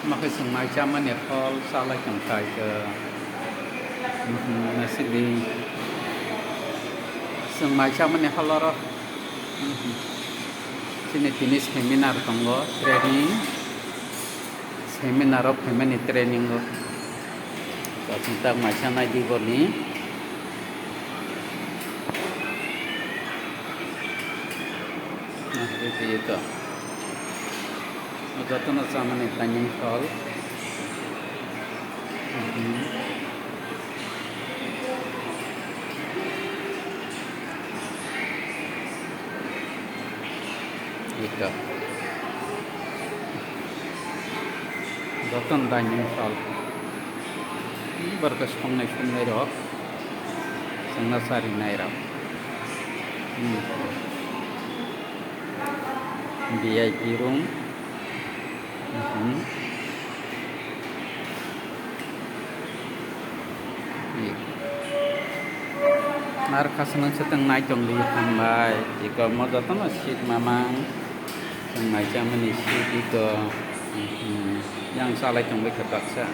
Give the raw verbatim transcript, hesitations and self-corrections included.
Omo khe chwng mai chamani hall chalai tongkha ito. Mhm, naisidi. Chwng mai chamani hall oro. Mhm. Chini tini seminar tongo, training. Seminar o phaimani training o. Chwng tak mai chanai di boni. Nah, ito, ito. Jotono chamani dining hall. Mhm. Ito. Jotono dining hall. Barkha songnai songnai rok. Songna sarinai rok. Hmm. V I P room. Mhm. Ar khasano se tong nai tong li hambai. Iko mo jotono seat mamang. Tong nai chamani seat iko. Mhm. Yang salai tong bai kha baksa.